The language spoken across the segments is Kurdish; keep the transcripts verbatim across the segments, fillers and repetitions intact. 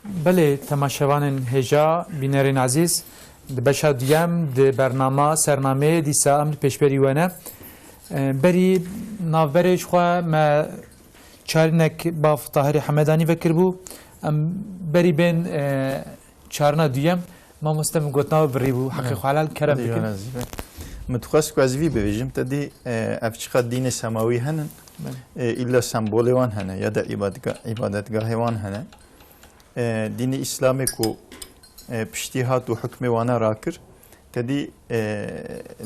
Belê, temaşevanên hêja, bînerên ezîz, di beşa duyem di bernama Sernameyê dîsa em li pêşberî we ne. E, berî navberê ji xwe me çarînek Bav Tahirê Hemedanî vekiribû. Em berî bên, e, çarina duyem, mamoste min gotina we birî bû. Heqê xwe helal, kerem bikin. Min dixwest ku ez vî bibêjim, te dî, e, ev çiqas dînê semawî henin, Belê. e, îlla sembolê wan hene ya da îbadga-, îbadetgahê wan hene. E, dînê Îslamê ku, e, piştî hat û hukmê wana rakir, te dî, e,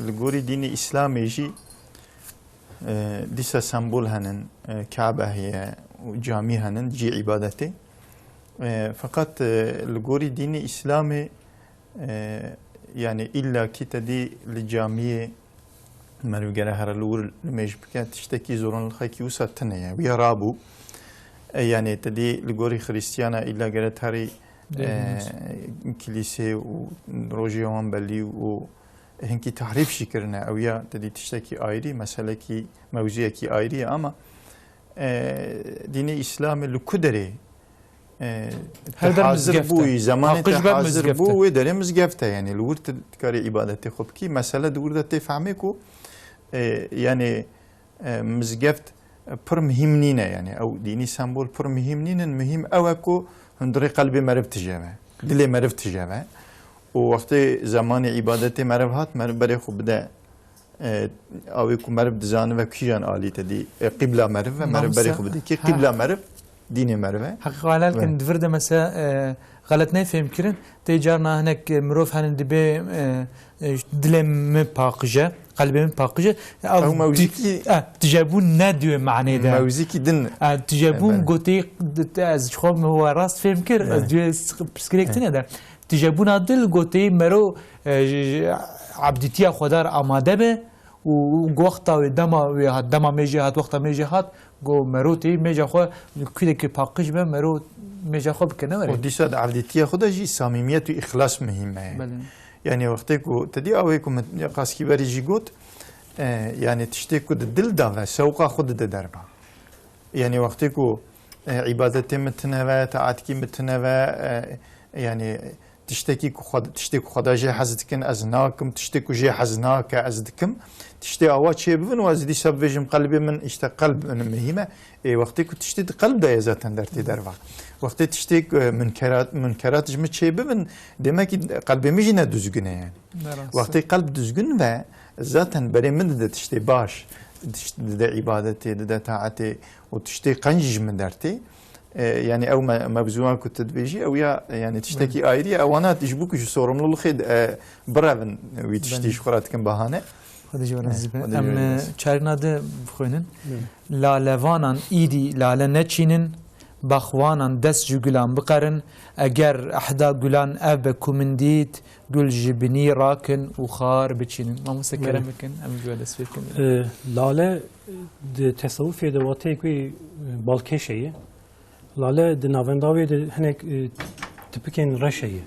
li gorî dînê Îslamê jî, e, dîsa sembol henin, e, Kabe heye û camî henin, cî îbadetê. E, feqet, e, li gorî dînê Îslamê, e, yani îlla kî te dî li camiyê meriv gere here li wir limêj bike, tiştekî zoranlixekî wisa tune ye. Wiya rabû. E, yani te dî li gorî Xirîstiyana îlla gere te herî, e, Dêrî kilîsê û rojê wan belî û hinkî tahrîf jî kirine. Ew ya te dî tiştekî ayrî, meselekî, mewzuyekî ayrî ye ama, e, dînê Îslamê li ku derê, e, Her te der hazir mizgeft e. bûyî, zemanê Paqij te be hazir mizgeft bû, e. wê derê mizgeft e. Yani li wir tu dikarî îbadetê xwe bikî. Mesele di wir de tê fehmê ku, e, yani, e, mizgeft, e, pir muhîm nîne. Yani ew dînî sembol pir muhîm nînin. Muhîm ew e ku hundirê qelbê meriv tije be, dilê meriv tije be. Û wextê zemanê îbadetê meriv hat, meriv berê xwe bide, e, awê ku meriv dizanive kîjan alî te dî, e, qîbla meriv ve, meriv berê Mamoste, xwe bide kî ha. qîbla meriv, dînê meriv e. Heqî xwe helal kin, Ve di vir de mesela, e, xelet neyê fêhmkirin. Tê carna hinek, e, mirov hene dibê, e, e, dilê min paqij e, qelbê min paqij e. Ew Ew mewzîkî di-, e, tijebûn ne di wê manê de. Mewzîkî din. E, tijebûn E, belê. gotê, di-, ez ji xwe min we rast fêm kir, ez Belê. di wê s-, pirsgirêk E. tine de. Tijebûna dil gotê mero, e, ji, ji ebdîtiya Xwedar amade be û wexta wê dema wê hat, dema mêjê hat, wexta mêjê hat, go mero tê mêja xwe li kulekê paqij be, mero mêja xwe bike, ne were? Û dîsa di evdîtiya xwe de jî samîmiyet û îxlas muhîm e. Belê. Yani wextê ku te dî awê ku min qaskî berî jî got, e, yani tiştê ku di dil de ve, sewqa xwe dide derva. Yani wextê ku, e, îbadetê min tune ve, taatkî min tune ve, e, yani tiştekî ku xwe, tiştê ku Xweda jê hez dikin, ez nakim, tiştê ku jê hez nake, ez dikim. Tiştê awa çêbibin û ez dîsa bibêjim, qelbê min, işte qelb min muhîm e. Ê, wextê ku tiştê di qelb de ye zaten dertê derva. Wextê tiştê, e, munkerat, munkerat ji min çêbibin, demek ki qelbê min jî ne duzgin e yani. Ne rast e. Wextê qelb duzgin ve, zaten berê min dide tiştê baş, tişt-, dide îbadetê, dide taetê û tiştê qenc ji min dertê. E, yani ew me-, mevzuan ku tu dibêjî, ew ya, yani tiştekî Belê. ayrî ye. Ewana ji bo ku ji sorumlulixê, e, birevin wî tiştî Belê. ji xwe re dikin bahane. Xwedê ji we E, razî be. Xwedê ji Em, we e, razî. çarîna di bixwînin. Belê. Lalevanan îdî lale neçînin, baxwanan dest ji gulan biqerin, eger ehda gulan ev be ku min dît, gul ji binî rakin û xar biçînin. Mamoste Belê. kerem bikin, em ji we dest pê bikin. E, lale, e, di tesewufê de wateyek wî, e, balkêşe ye. Lale di navenda wê de hinek, e, tipikên reş heye.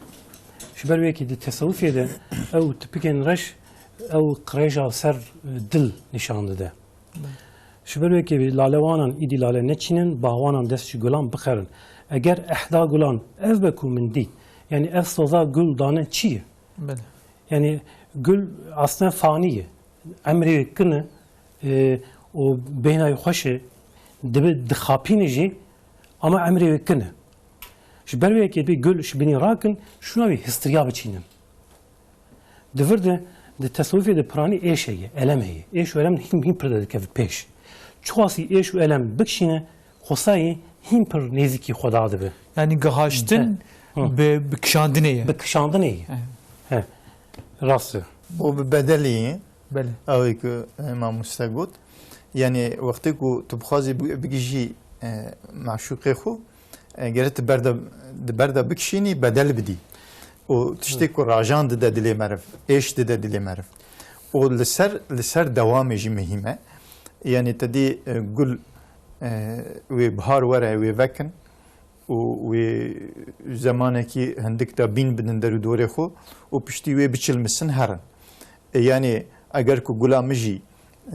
Ji ber wê yekê di tesewufê de ew tipikên reş ew qirêja ser, e, dil nîşan dide. Belê. Ji ber wê yekê lalewanan îdî lale neçînin, baxwanan dest ji gulan bixerin. Eger ehda gulan ev be ku min dît, yani ev soza gul dane çi ye? Belê. Yani gul aslında fanî ye. Emrê wê kin e, e, û bêhna wê xweş e, dibe dixapîne jî, ama emrê wê kin e. Ji ber wê yekê dibê gul ji binî rakin, şûna wê histiriya biçînin. Di vir de, di tesewufê de piranî êş heye, elem heye. Êş û elem hîn, hîn pir de dikeve pêş. Çiqasî êş û elem bikişîne, xwesayê hîn pir nêzîkî Xweda dibe. Yani gihaştin He. Hı. bi, bi kişandinê ye. Bi kişandinê ye. He. He. Rast e. Û bi bedelê ye. Belê. Ew ê ku, e, mamoste got. Yani wextê ku tu bixwazî bi-, bigihîjî, e, meşûqê xwe, e, gere tu berda, di berda bikişînî bedel bidî. Û tiştê Hı. ku rajan dide dilê meriv, êş dide dilê meriv. Û li ser, li ser dewamê jî muhîm e. Yani te dî, e, gul, e, wê bihar were, wê vekin û wê zemanekî hindik de bîn bidin der û dorê xwe û piştî wê biçilmisin herin. E, yani eger ku gula min jî,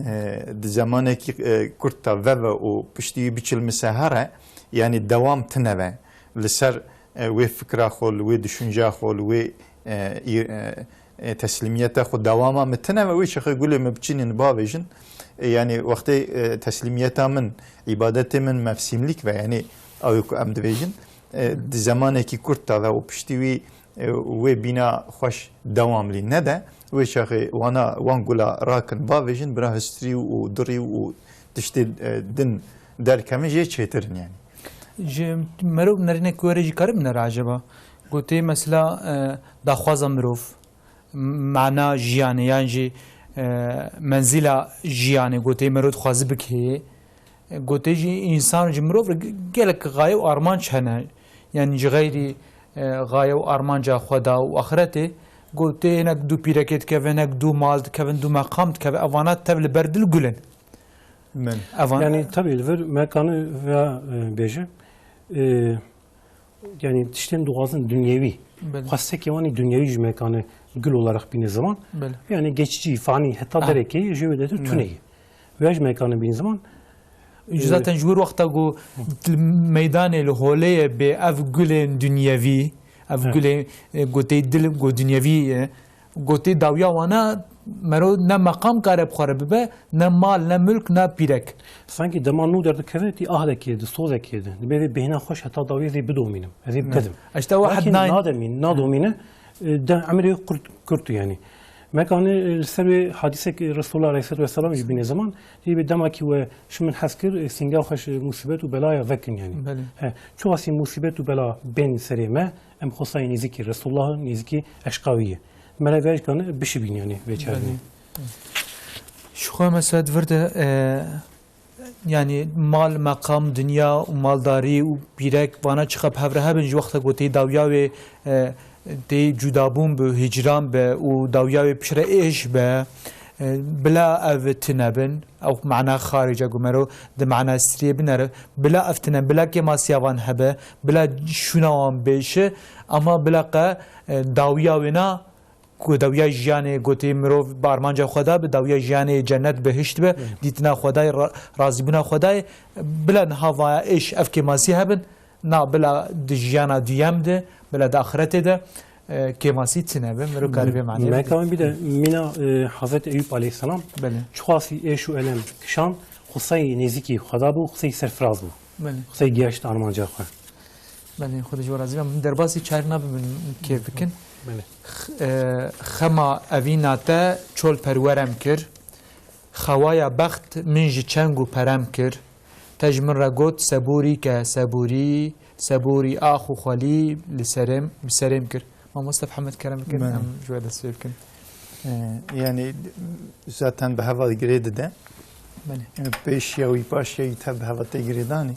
e, di zemanekî, e, kurt de veve û piştî wî biçilmise here, yani dewam tine ve li ser, e, wê fikra xwe, li wê düşünca xwe, li wê, e, î-, e, e, teslîmiyeta xwe dewama min tine ve wê çaxê gulê min biçînin bavêjin. E, yanî wextê, e, teslîmiyeta min, îbadetê min mevsîmlîk ve, yanî ew ê ku em dibêjin, e, di zemanekî kurt de ve û piştî wî, e, wê bîna xweş dewamlî nede, wê çaxê wana, wan gula rakin bavêjin, bira histrî û durî û tiştê, e, din derkevin jê çêtir in yanî. Ji merov nerînek were jî karin binere acaba? Gotê mesela, e, daxwaza mirov, mana jiyanê yan jî, e, menzîla jiyanê gotê merov dixwaze bikê. Gotê jî însan ji mirov re gelek xaye û armanc hene. Yanî ji xeyrî, e, xaye û armanca Xweda û axretê, gotê hinek dû pîrekê dikevin, hinek dû mal dikevin, dû meqam dikevin, evana tev li ber dil gul in. Min. Evan Yani tabii li vir me kanî veya, e, bêje. E, yani tiştên dixwazin dunyewî. Belê. Xwestekê wan ê dunyewî ji me kanî gul olarak bîne ziman. Belê. Yani geçici, fani, heta Ha. derekê ji wê de tu Belê. tune ye. Veya ji me kanî bîne ziman. Ji Ee, zaten ji wir wexta ku li meydanê li holê ye bê ev gulên dunyevî, ev Evet. gulê, e, gotê dil, go dunyevî ye. Gotê dawiya wana mero ne meqam kare bi xwe re bibe, ne mal, ne milk, ne pîrek. Sankî dema nû derdikeve, tî ahdekê de, sozekê de. Dibê vê bêhna xweş heta dawiyê zê bidomînim. Ez ê Ne. bidim. Eşte we Lakin hed nayne. nademîn, nadomîne, e, de emrê kurt, kurt yani. Mekanê, e, li ser wê hadîsek, e, Resulullah Aleyhisselatü Vesselam jî bîne ziman, dibê dema ki we şi min hez kir, e, sînga xweş, e, musîbet û belaya vekin yani. Belê. He, çuwasî musîbet û bela bên serê me, em xosayê nêzîkî Resulullah'ın, nêzîkî eşqa wî ye. Me re vejkane bişibîn yani vê çermê. Belê. Ji xwe mesela di vir de, e, yani mal, meqam, dinya û maldarî û pîrek vana çiqa bi hev re hebin, ji wexta ku tê dawiya wê, e, tê cudabûn bi, hicran be û dawiya wê piştre êş be, e, bila ev tine bin, ew mana xarice ku mero di mana striyê binere, bila ev tine, bila kêmasiya van hebe, bila şûna wan bêşe, ama bila qe, e, dawiya wê na, ku dawiya jiyanê gotê mirov bi armanca Xweda bi, dawiya jiyanê cennet bihişt be, Hı. dîtina Xwedayê, ra-, razîbûna Xwedayê, bila niha vaya êş ev kêmasî hebin, na bila di jiyana duyem de, bila di axiretê de, e, kêmasî tine be, mirov karî vê manê Me bide. kavên bide mîna, e, Hazreti Eyüp aleyhisselam Belê. çuwasî êş û elem kişan, xusey nêzîkî Xweda bû, xusey serfiraz bû. Belê. Xusey giyaşt armanca xwe. Belê, Xwedê ji we razî be. Min derbasî çar nabim, min kêf bikin. Belê. X-, e, xema evîna te çol perwerem kir. Xewaya bext min ji çeng û perem kir. Te ji min re got, "Sebûrî ke, sebûrî, sebûrî ax û xwelî li serêm, bi serêm kir." Mamoste Hemed kerem bikin, Belê. em ji we dest pê bikin. E, yani zaten bi heva girê dide. Belê. E, pêşiya wî, paşiya wî te bi heva tê girêdanê.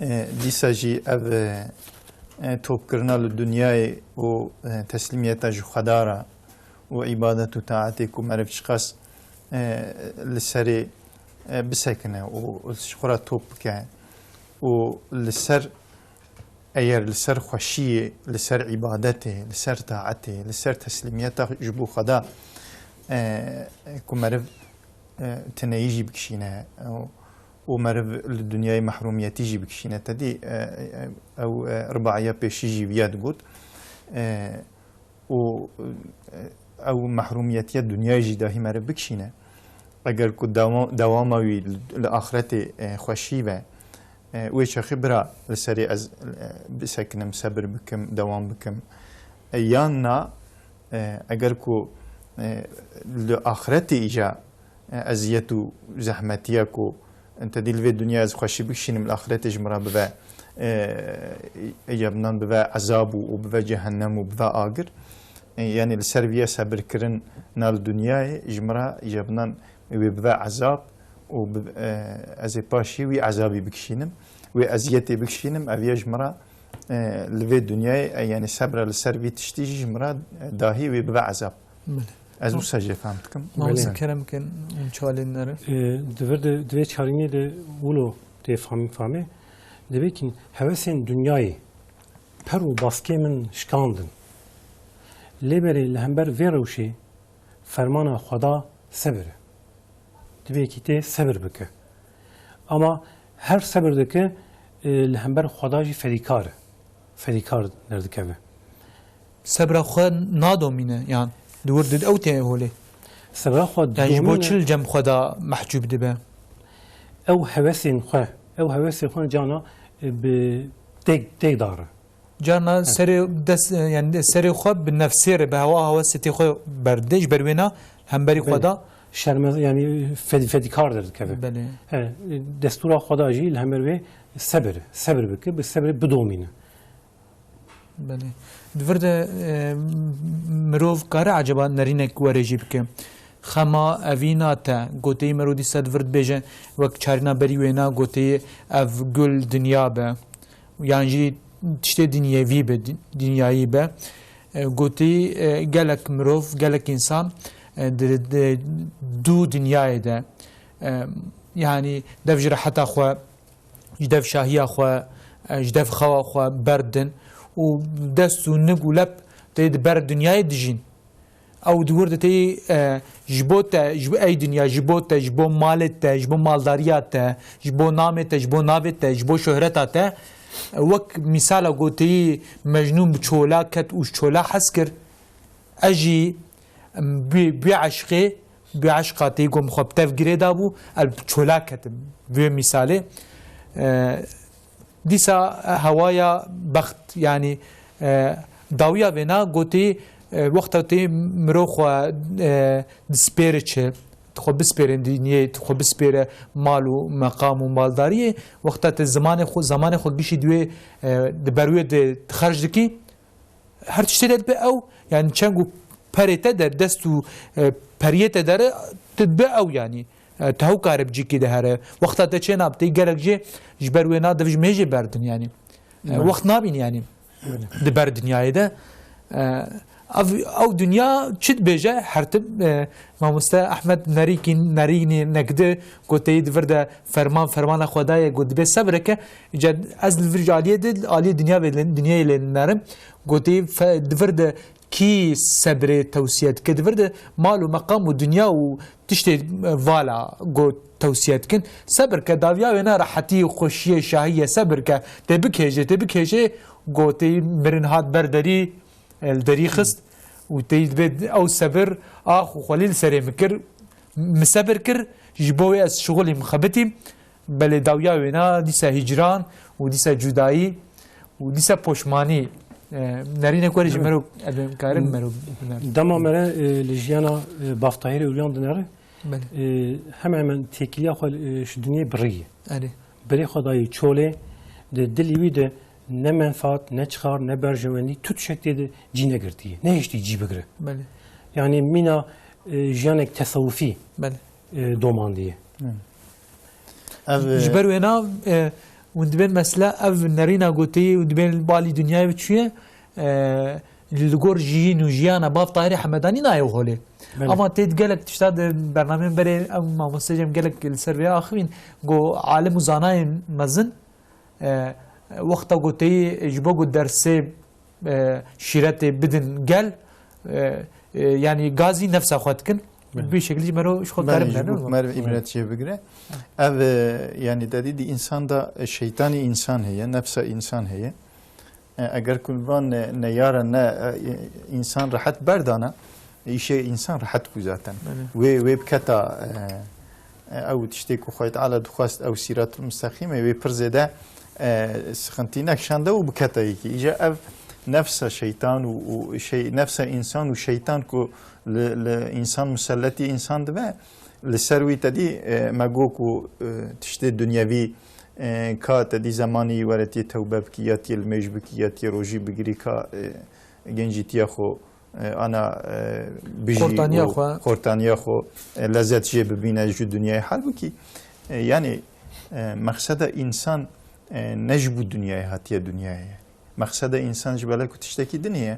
E, dîsa jî ev, e, e, topkirina li dinyayê û, e, teslîmiyeta ji Xweda re û îbadet û taetê ku meriv çiqas, e, li serê, e, bisekine û ji xwe re top bike û li ser, eger li ser xweşiyê, li ser îbadetê, li ser taetê, li ser teslîmiyeta ji bo Xweda, e, ku meriv, e, tineyî jî bikişîne û û meriv li dinyayê mehrûmiyetî jî bikişîne. Te dî, e, e, ew, e, ribaiya pêşî jî viya digot. E, û, e, ew mehrûmiyetiya dinyayê jî dahî meriv bikişîne. Eger ku dewam-, dewama wî li, li axretê, e, xweşî ve, e, wê çaxê bira li serê ez, e, bisekinim, sebir bikim, dewam bikim. E, yan na, e, eger ku, e, li axretê îca e, eziyet û zehmetiya ku te dî li vê dinya ez xweşî bikişînim, li axiretê ji min re bive, e, e, ya binan bive ezab û, û bive cehennem û bive agir. E, yani li ser viya sebirkirin na li dinyayê ji min re ya binan wê bive ezab û bi, e, ez ê paşî wî ezabî bikişînim, wê eziyetê bikişînim, ev ya ji min re, e, li vê dinyayê, e, yani sebra li ser vî tiştî jî ji min re, e, dahî wê bive ezab. Belê. Ez wisa jê fehm dikim. Mamoste Belê. kerem bikin, hûn çalên nerin. Ee, di vir de, di vê çarînê de wilo tê fam-, famê. Dibê kî hewesên dinyayê per û baskê min şikandin. Lê berê li hember vê rewşê fermana Xweda sebir e. Dibê kî tê sebir bike. Ama her sebir dike, E, li hember Xweda jî fedîkar e. Fedîkar derdikeve. Sebra xwe nadomîne, yan di wir de ew tê holê. Sebra xwe Yani ji bo domîne. Çi li cem xwe de mehcûb dibe? Ew hewesên xwe, ew hewesên xwe cana, e, bi têk, têk dare. Carna serê dest, yani serê xwe bi nefsê re, bi hewa hewesê tê xwe berde, ji ber wêna hemberî xwe Belê. da. Şermez, yani fed-, fedîkar derdikeve. Belê. He, destûra Xweda jî li hemer wê sebir, sebir bike, bi sebrê bidomîne. Belê. Di vir de, e, mirov kare eceba nerînek were jî bike. Xema evîna te, goteyî mero dîsa di vir dibêje, wek çarîna berî wêna goteyî ev gul dinya be. Yan jî tiştê dinyevî be, di-, dinyayî be. E, goteyî, e, gelek mirov, gelek însan, e, di, di dû dinyayê de, e, yanî dev ji reheta xwe, ji dev şahiya xwe, e, ji dev xewa xwe berdin û dest û nig û lep tê di ber dinyayê dijîn. Ew di wir de tê, e, ji bo te, ji bo ey dinya, ji bo te, ji bo malê te, ji bo maldariya te, ji bo namê te, ji bo navê te, ji bo şohreta te, e, wek mîsala goteyî Mecnûn bi çola ket û ji çola hez kir. Ez jî, em, bi, bi eşqê, bi eşqa tê ku min xwe bi tev girê dabû, ez bi çola ketim. Vê mîsalê, e, dîsa hewaya bext, yanî, e, dawiya vêna gotî, e, wexta tê mirov xwe, e, dispêre çi, xwe bispêre dinyê, xwe bispêre mal û meqam û maldariyê, wexta te zimanê xwe, zamanê xwe gişî di wê, e, di ber wê de xerc dikî, her tiştê de dibe ew, yani çend ku perê te der, dest û, e, periyê te dere, tu dibe ew yani. E, te hewkare bi cîkî de here. Wexta te çê nabitê, gelek jê ji ber wê na div ji mêjê berdin yani. E, Evet. Wext nabîn yani. Evet. Di ber dinyayê de. E, ev, ew dinya çi dibêje? Her tim, e, Mamoste Ehmed Nerîkîn, Nerînî Nekdi goteyî di vir de ferman, fermana Xwedayê got dibê sebreke. Îca ez li vir ji aliyê de, aliyê dinya ve, dinyayê lê nerim. Goteyî fe-, di vir de kî sebrê tewsiye dike, di vir de mal û meqam û dinya û tiştê, e, vala got tewsiye dikin. Sebir ke dawiya wê ne rehetî, xweşiyê, şahiyê, sebir ke tê bikêje, tê bikêje, goteyî mirin hat ber derî, e, li derî xist û tê dibê ew sebir ax û xwelî li serê min kir. Min sebir kir, ji bo wê ez şixulî min xebitîm. Belê dawiya wêna dîsa hicran û dîsa cudayî û dîsa poşmanî, e, nerînek were ji Evet. mero edemkarin mero biner. Dema mere, e, li jiyana, e, Baftahîrê Ewliyan dinere, Belê. e, hemen hemen têkiliya xwe, e, ji dinyê birî. Erê. Berê xwe dayî çolê, di dilî wî de ne menfaat, ne çixar, ne berjewendî, tu tiştek tê de cî negirtiye. Nehiştî cî bigire. Belê. Yani mîna, e, jiyanek tesewufî, Belê. e, domandiye. Ev, e, Ji ber wêna, e, hûn dibên mesela ev nerîna goteyî hûn dibên li balî dinyayê biçûye, e, li gor jiyîn û jiyana Bav Tahirê Hemedanî nayê holê. Belê. Ama tê di gelek tişta di bernameyên berê ew mamoste cem gelek li ser vê axivîn, got alim û zanayên mezin, e, wexta goteyî ji bo ku dersê, e, şîretê bidin gel, e, e, yanî gazî nefsa xwe dikin. Belê. Bi şekilî ji mero ji xwe Belê, karin ji berne. Bo ku meriv îbret jê bigire. Ev, e, yanî te dî di însan de, e, şeytanî însan heye, nefsa însan heye. E, eger ku van, e, neyara ne, e, însan rehet berdana, îşê însan rehet bû zaten. Belê. Wê, wê biketa, e, e, ew tiştê ku Xwedê Teala dixwest, ew sîrat mustexîm e, wê pir zêde, e, sixintî nekişande û biketa yekî. Îca ev nefsa şeytan û, û şey, nefsa însan û şeytan ku li, li însan muselletî însan dibe, li ser wî te dî, e, me got ku, e, tiştê dunyevî, e, ka te dî zemanî were tê tewbe bikî, ya tê limêj bikî, ya tê rojî bigirî, ka, e, gencîtiya xwe, e, ana, e, bijî Xortaniya û xwe. Xortaniya xwe, e, lezet jê bibîne, ji dinyayê hal bikî. E, yanî, e, mexseda însan, e, ne ji bo dinyayê hatiye dinyayê. Mexseda însan ji bela ku tiştekî din heye,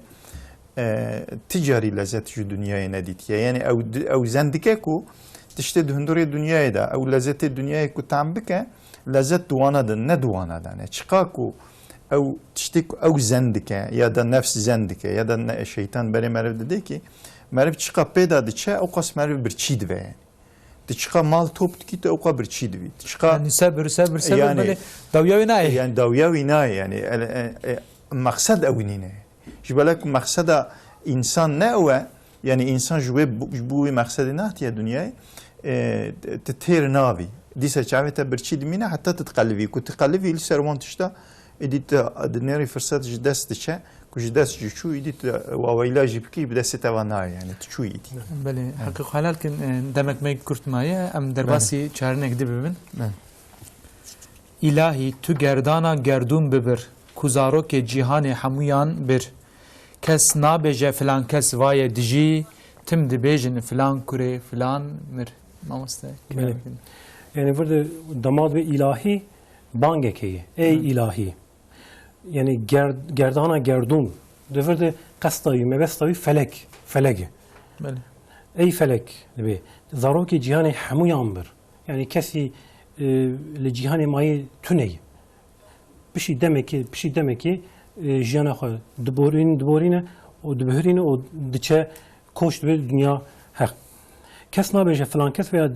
e, ti carî lezet ji dinyayê nedîtiye. Yanî ew di-, ew zendike ku tiştê di hundurê dinyayê de, ew lezetê dinyayê ku tam bike, lezet di wana de, ne di wana de ne. Çiqa ku ew tiştê ku ew zendike, ya da nefs zendike, ya da ne, şeytan berê meriv dide ki, meriv çiqa pê de diçe, ew qas meriv birçî dibe yani. Tu çiqa mal top dikî, tu ewqa birçî dibî. Tu çiqa Yani sebir, sebir, sebir, yani, belê dawiya wî nayê. Yani dawiya wî nayê, yani, e, e, e, mexsed ew nîne. Ji bela ku mexseda însan ne ew e, yani însan ji wê, ji bo wê mexsedê nehatiye dinyayê, e, tu têr nabî. Dîsa çavê te birçî dimîne, heta tu diqelibî. Ku tu qelibî, li ser wan tişta, êdî tu dinêrî firset ji dest diçe, ku ji dest jî çû, êdî tu waweyla jî bikî, bi destê te ve nayê, yani tu çûyî êdî. Belê, heqê xwe helal kin, e, demek me kurt maye, em derbasî Belê. çarinek di bibin. Belê. Îlahî, tu gerdana gerdûn bibir, ku zarokê cîhanê hemûyan bir. Kes nabêje filan kes vaye dijî, tim dibêjin filan kurê filan mir. Mamoste, Belê. kerem kin. Yani vir de dema dibê îlahî bangekê ye. Ey Hı. îlahî. Yani ger-, gerdana gerdûn. Di vir de qesta wî, mebesta wî felek, felek e. Belê. Ey felek dibê. Zarokê cîhanê hemûyan bir. Yani kesî, e, li cîhanê mayî tune ye. Pişî demekê, pişî demekê, e, jiyana xwe diborîn-, diborîne û dibihurîne û diçe koç dibe dinya heq. Kes nabêje filan kes veya, e,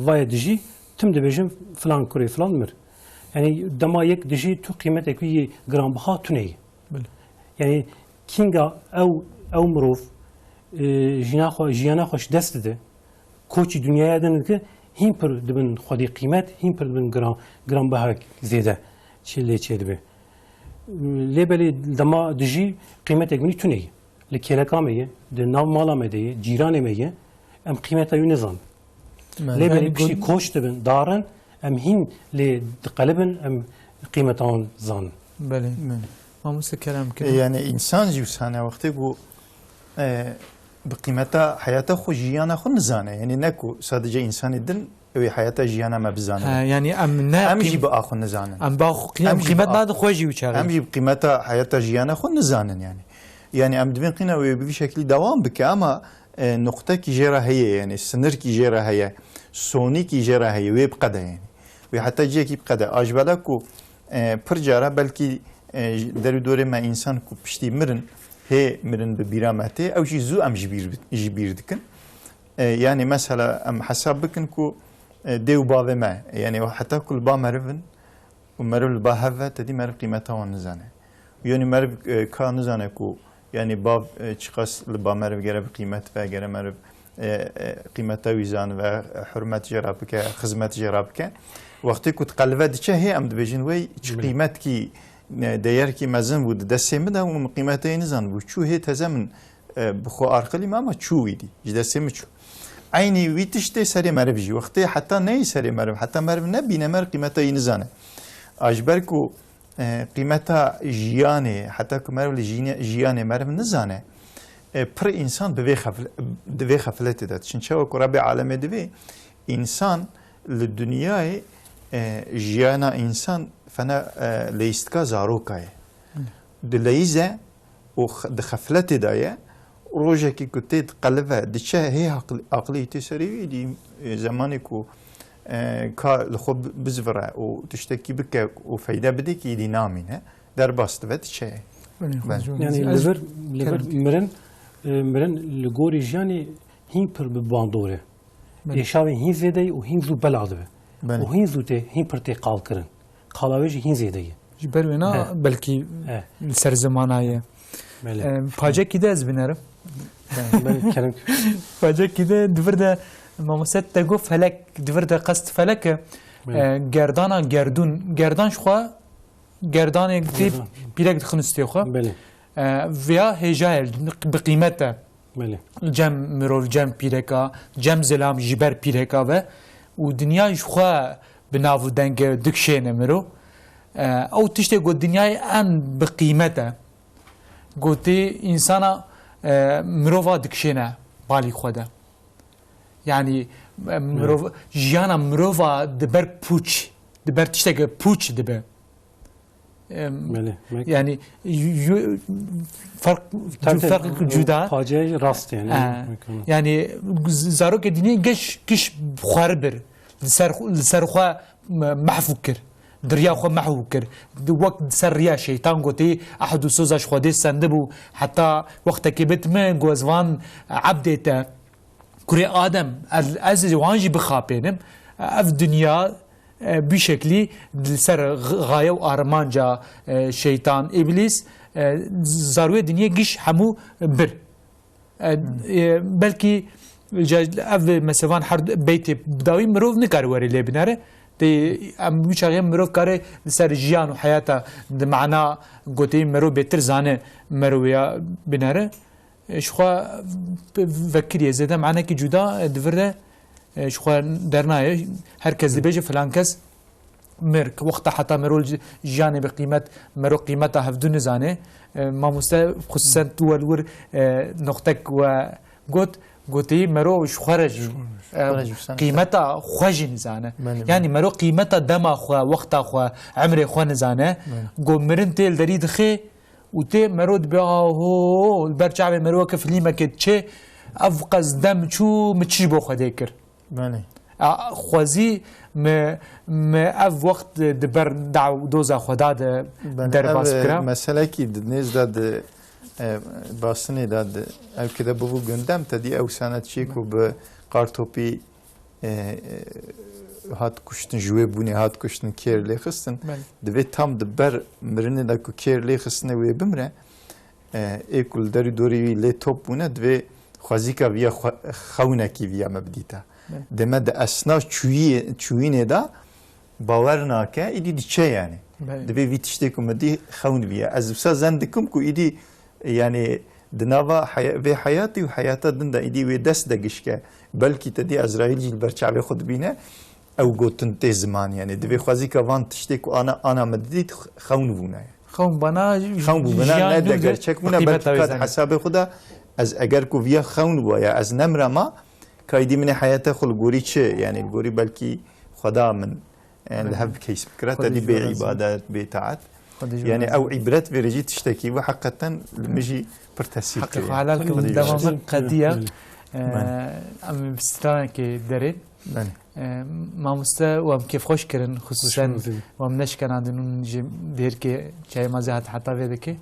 vaye dijî, tim dibêjin filan kurê filan mir. Yani dema yek dijî tu qîmetek wî yê giranbiha tune ye. Belê. Yani kînga ew, ew mirov, e, jiyana xwe, jiyana xwe ji dest dide, koçî dinyaya din dike, hîn pir dibin xwedî qîmet, hîn pir dibin giran, giranbihek zêde çi lê çê dibe. Lê belê dema dijî qîmetek winî tune ye. Li kêleka me ye, di nav mala me de ye, cîranê me ye, em qîmeta wî nizanin. Belê. Lê belê Yani piştî got- koç dibin, darin, em hîn lê diqelibin, em qîmeta wan zanin. Belê. Belê. Mamoste kerem E, kirin. yani însan jî wisa ne wextê ku, e, bi qîmeta heyata xwe, jiyana xwe nizane. Yani ne ku sadece însanê din ew ê heyata jiyana me bizane. Ha, yani em ne Em qîm-, jî bi a xwe nizanin. em ba xwe qî-, Em em jî qîmet bi a-, nadin xwe jî wî çaxê. em jî bi qîmeta heyata jiyana xwe nizanin yani. Yani em divên qîna wê bi vî şeklî dewam bike ama, e, nuqtekî jê re heye yani, sinirkî jê re heye, sonîkî jê re heye, wê biqede yani. Wê heta cihekî biqede. A ji bela ku, e, pir cara belkî, e, ji derû dorê me însan ku piştî mirin, hê mirin bi bîra me tê, ew jî zû em ji bîr, ji bîr dikin. E, yani mesela em hesab bikin ku, e, dê û bavê me, yani heta ku li ba meriv in û meriv li ba hev ve, te dî meriv qîmeta wan nizane. Yani meriv, e, ka nizane ku, yani bav, e, çiqas li ba meriv gere bi qîmet ve, gere meriv, e, e, qîmeta wî zanive, e, hurmet jê re bike, xizmet jê re bike. Wextê ku di qelve diçe hê em dibêjin wey çi Belê. qîmetkî, e, deyerkî mezin bû di destê min de û min qîmetê nizanibû. Çû hê teze min e, bi xwe arqilî me ama çû wî dî. Ji destê min çû. Eynî wî tiştê serê meriv jî. Wextê heta neyê serê meriv, heta meriv nebîne, meriv qîmeta wî nizane. A ji ber ku, e, qîmeta jiyanê, heta ku meriv li jîne-, jiyanê meriv nizane, e, pir însan bi vê xefl-, di vê xefletê de diçin. Çawa ku Rebê alemê divê, însan li dinyayê, e, jiyana însan fena, e, leyîstika zaroka ye. Dileyîze û x-, di xefletê de ye. Rojekî ku tê diqelive, diçe hê aql-, aqlî tê serê wî, dî, e, zemanê ku, e, ka li xwe bi-, bizivire û tiştekî bike û feyde bidê kî, dî namîne, derbas dibe, diçe ye. Belê, Belê. xwezûn. Yani Ez li vir, li vir kerem. mirin, e, mirin li gorî jiyanê hîn pir bi bandor e. Belê. Êşavê hîn zêde ye û hîn zû bela dibe. Belê. Û hîn zû tê, hîn pir tê qal kirin. Qala wê jî hîn zêde ye. Ji ber wêna He. belkî He. li ser zimana ye. Belê. Em, pacekî de ez binerim. He, belê, kerem. Pacekî de di vir de mamoste te got felek, di vir de qest felek e. Belê. E, gerdana gerdûn. Gerdan ji xwe gerdanê tê Gerdan. pîrek dixin stê xwe. Belê. E, viya hêja ye, bi qîmet e. Belê. Cem mirov, cem pîreka, cem zilam ji ber pîreka ve û dinya ji xwe bi nav û denge dikişêne mirov. E, ew tiştê ku dinyayê en bi qîmet e. Gotê însana, e, mirova dikişêne balî xwe de. Yani, e, mirov, jiyana mirova di ber pûç, di ber tişteke pûç dibe. Em, Belê, mek- yani, yu-, yu-, fark, Tabii, tabii. fark cuda. Pacê rast yani. Ha, Mek- yani, z-, zarokê dinê geş, giş xwar bir. Li ser, li ser xwe me-, mehfû kir. Diriya xwe mehfû kir. Di wek di ser riya şeytan gotî, ehd û soza ji Xwedê sendibû. Heta wextekê bit min, got, ez van ebdê te. Kurê Adem, ez, ez wan jî bixapênim. Ev dinya, e, bi şeklî li ser g-, gaye û armanca, e, şeytan, îblîs, e, zarwê dinyê giş hemû bir. E, e, belkî ja ev mesevan her beytê bi dawî mirov nikare were lê binere. Tê em wî çaxê mirov kare li ser jiyan û heyata di mana goteyî mirov bêtir zane mirov ya binere. E, ji xwe vekirî ye, zêde manekî cuda, e, di vir de, e, ji xwe dernaye. Her kes dibêje filan kes mir. Wexta heta mero ji-, jiyanê bi qîmet, mero qîmeta hevdu nizane. E, mamoste xusûsen tu wel wir, e, noxtek we got, gotî mero ji xwe re jî, e, xwe re jî wisa qîmeta xwe jî nizane. Belê, belê. Yanî mero qîmeta dema xwe, wexta xwe, emrê xwe nizane. Belê. Go mirin tê li derî dixê, û tê mero dibe, aho, li ber çavê mero weke filîmekê diçe, ev qez dem çû, min çi ji bo Xwedê kir? Belê. A, xwezî mi, mi ev wext di ber daw doza Xweda de Belê, derbas ev, bikira. Meselekî di nêz de di, e, basinê de di, ew kide bibû gundem, te dî ew sanetçiyê ku bi qartopî e, e, hat kuştin, ji wê bûnê hat kuştin, kêr lê xistin. Belê. Divê tam di ber mirinê de ku kêr lê xistine wê bimre, e, ê ku li derî dorê wî lê top bûne, divê xwezîka viya xwe-, xewnekî viya me bidîta. Belê. Dê me di esna çûyî-, çûyînê de bawer nake, îdî diçe yani. Belê. Divê vî tiştê ku me dî xewn viya. Ez wisa zen dikim ku îdî Yani, di nava haya-, vê heyatî û heyata din de îdî wê dest de gişke. Belkî te dî Ezraîl jî li ber çavê xwe dibîne, ew gotin tê ziman. Yani, divê xwezîka van tiştê ku ana, ana me didît, xewn bûne. Xewn bana, xewn bû bana, jiyan ne de nû de gerçek bûne, qîmeta belkî wê kat zane. Hesabê xwe de ez eger ku viya xewn bûya, ez nemrema, kaydî min ê heyata xwe li gorî çi? Yani, li gorî belkî Xweda min e, li hev bi keys bikira, Xwedê te dî ji we bê razî. Îbadet, bê taet. Xwedê ji we Yani razî. Ew îbret verê jî tiştekî bû, heqeten li min jî pir tesîr Heqê kiriye. Xwe helal Xwedê ke ji we dema razî. Min qediya. Belê. E, Belê. Em bi stranekê derê. Belê. E, mamoste û em kêfxweş kirin, xisûsen Hoş bulduk. Em neşkenandin û ji dêrkê çayê me zêhat heta vê dike.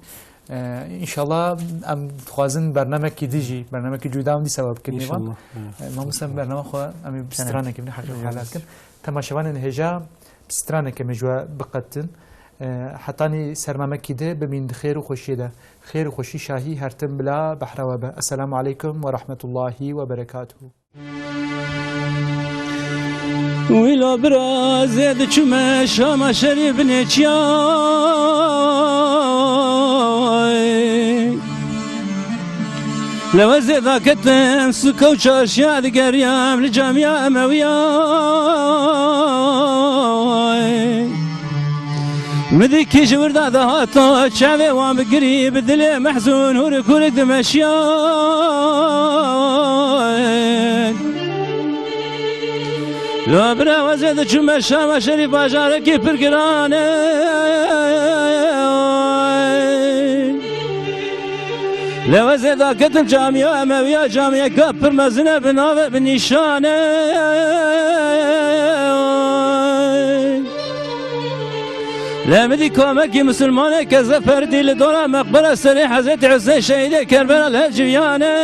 E, înşallah em dixwazin bernamekî dî jî, bernamekî cuda em dîsa we bikin nêvan. İnşallah. Evet. E, mamoste em bernama xwe em ê bi stranekê bine heqê xwe helal kin. Temaşevanên hêja, bi stranekê me ji we biqetin. E, hetanî sernamekî dî bimîn di xêr û xweşiyê de. Xêr û xweşî şahî her tim bila behra we be. Esselamu aleykum ve rahmetullahi ve berekatuhu. Wîla bira zê diçûme Şama Şerîf binê çiyay. Lewe zêda ketin suka û çarşiya digeriyam li camiya Emewiya. Mi dî kî ji wir de dihata çavê wan bigirî bi dilê mehzûn hûrik hûrik dimeşiya. Lo bira wezê diçûme Şama Şerîf bajarekî pir giran e. Lê wezê daketim camiya Emewiya, camiyeka pir mezin e, bi navê, bi nîşanê. Lê min dî komekî misilmanê ke zeferdî li dora meqbera serê Hezretî Husên şehîdê Kerbela li hev civiyanê.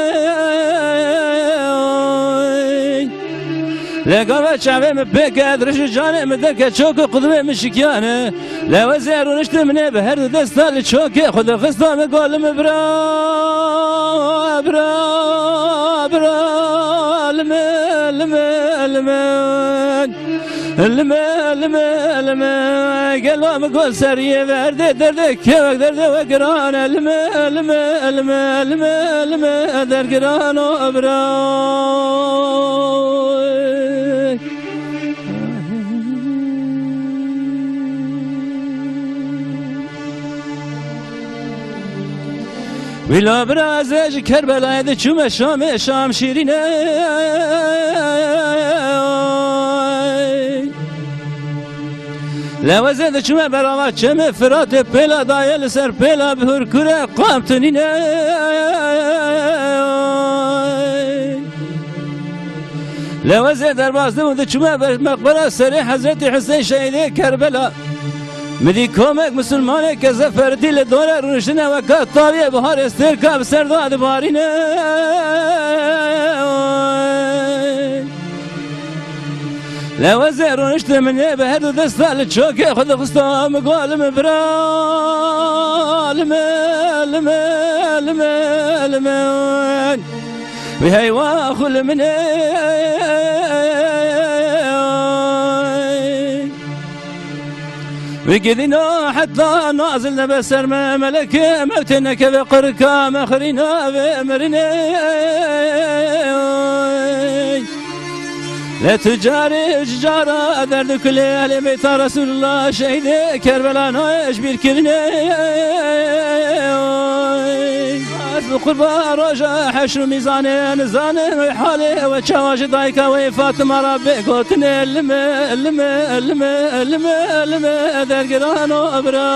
Lê gava çavê min pê ke dirij û canê min derke çok û qudbê min şikiyane. Lê wezê rûniştin min ê bi her du desta li çokê xwe de xista min got, li min bira, bira, bira, li min, li min, li min. Li min, li min, li min. Gelo min got seriyê verdê derdê kêwek derdê we giran e. Li min, li min, li min, li min, li min. Dergiran o bira. Wîla bira ez ê ji Kerbelayê diçûme Şamê, Şam şîrîn e. Lê wezê diçûme berava çemê Firatê, pêla dayê li ser pêla bi hurkure qam tinîne. Lê wezê derbas dibû diçûme ber meqbera serê Hezretî Husên şehîdê Kerbela. Min dî komek misilmanê ke zeferdî li dore rûniştine weka taviyê biharê stêrka bi ser da dibarîne. Lewezê rûniştê min ê bi her du desta li çokê xwe dixista min, got: "Lime bira, lime, lime, lime, lime." Wî heywa xwe li min ê. Wî gidîna heta nazil nebe ser me, melekê mewtê nekeve qirka me xirîna vê mirinê. Lê tu carê ji cara derdikilê, ehlê beyta Resulullah şehîdê Kerbela nayê ji bîr kirinê. Ez bi qurba roja heşr û mîzanê, nizanim wê halê we çawa ji dayika wê Fatima re bê gotinê lime, lime, lime, lime, lime dergirano bira.